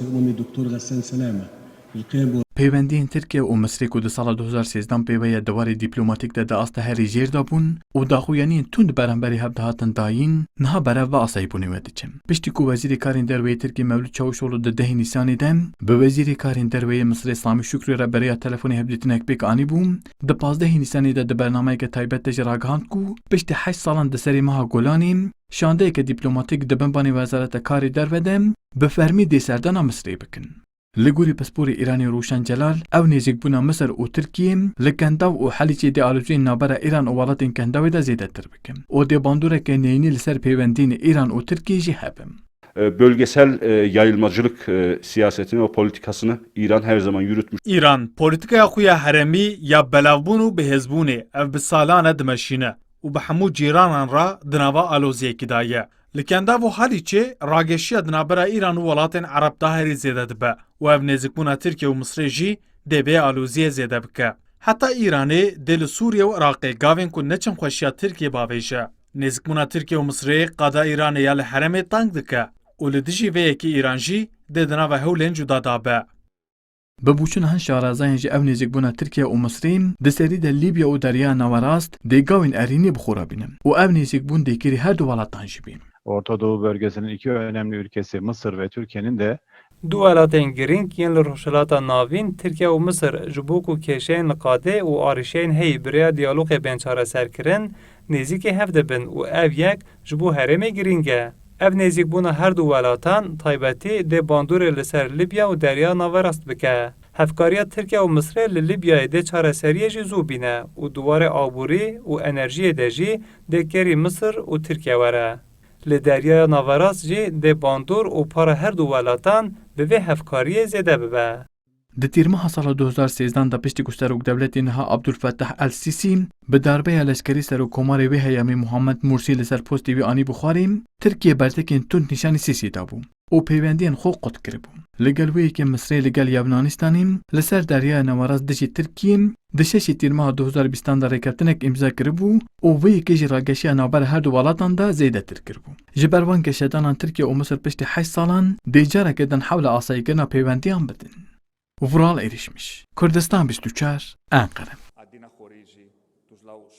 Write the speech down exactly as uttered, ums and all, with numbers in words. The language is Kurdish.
Umî Doktor Xesen Selame, li qeyb Peywendiyên Tirkiye û Misrê ku di sala du hezar sêzdeh pê ve ye di warê dîplomatîk de di asta herî jêr de bûn û daxuyaniyên tund beramberî hev dihatin dayîn, niha berev bi asayîbûnê ve diçin. Piştî ku Wezîrê Karên Derve yê Tirkiyê Mewlûd Çavuşoglu di dehê Nîsanê de bi Wezîrê Karên Derve yê Misrê Samî Şukrî re bi rêya telefonê hevdîtinek pêk anîbû, di pazdehê Nîsanê de di bernameyeke taybet de jî ragihand ku piştî heşt salan di serê meha Golanê şandeyeke dîplomatîk di bin banê Wezareta Karê Derve de bi fermî dê serdana Misrê bikin. Li gorî pisporê Îranê Roşan Celal, ew nêzîkbûna Misir û Tirkiyê li Kendav û Helîçê dê aloziyên navbera Îran û welatên Kendavê de zêdetir bikin û dê bandoreke neyînî li ser pêwendiyên Îran û Tirkiyê jî hebe. E, bölgesel e, yayılmacılık e, siyasetini ve politikasını İran her zaman yürütmüş. Îran polîtîkaya xwe ya herêmî ya belavbûn û bihêzbûnê ev bi salan e dimeşîne û bi hemû cîranan re di nava aloziyekî de ye. Li Kendav û Helîçê rageşiya di navbera Îran û welatên Ereb de herî zêde dibe û ev nêzîkbûna Tirkiye û Misrê jî dê vê aloziyê zêde bike. Heta Îranê dê li Sûriye û Iraqê gavên ku neçin xweşiya Tirkiyê bavêje. Nêzîkbûna Tirkiye û Misrê qada Îranê ya li herêmê teng dike û li dijî vê yekê Îran jî dê di nava hewlên cuda de be. Bi boçûna hin şarezayan jî ev nêzîkbûna Tirkiye û Misrê di serî de Lîbya û Deryaya Naverast dê gavên erênî bi xwe re bînin û ev nêzîkbûn dê kêrî her du welatan jî bî. Orta Doğu bölgesinin iki önemli ülkesi Mısır ve Türkiye'nin de Du welatên girîng yên li Rojhilata Navîn, Tirkiye û Misir, ji bo ku kêşeyên li qadê û arîşeyên heyî bi rêya diyalogê bên çareserkirin, nêzîkî hev dibin û ev yek ji bo herêmê girîng e. Ev nêzîkbûna her du welatan taybetî dê bandorê li ser Libya û Derya Naverast bike. Hevkariya Tirkiye û Misrê li Libyayê dê çareseriyê jî zû bîne û di warê aborî û enerjiyê de jî dê kêrî Misir û Tirkiye were. Li Deryaya Naverast jî dê bandor û para her du welatan bi vê hevkariyê zêde bibe. Di tîrmeha sala du hezar sêzdeh de piştî ku serokdewletê niha Abdulfetah El Sîsî bi darbeya leşkerî serokkomarê wê heyamî Muhammed Mursî li ser postê wî anîbû xwarê, Tirkiye bertekên tund nîşanî Sîsî dabû û peywendiyên xwe qut kiribû. Li gel wê yekê Misrê li gel Yevnanistanê li ser Deryaya Naverast dijî Tirkiyê di şeşê tîrmeha du hezar bîstan de rêkeftinek îmza kiribû û vê yekê jî rageşiya navbera her du welatan de zêdetir kiribû. Ji ber van geşedanan Tirkiye û Misir piştî heşt salan dê careke din hewla asayîkirina peywendiyan bidin. Vural Erişmiş, Kurdistan bîst û çar, Enqere. Αντί να χωρίζει τους λαούς.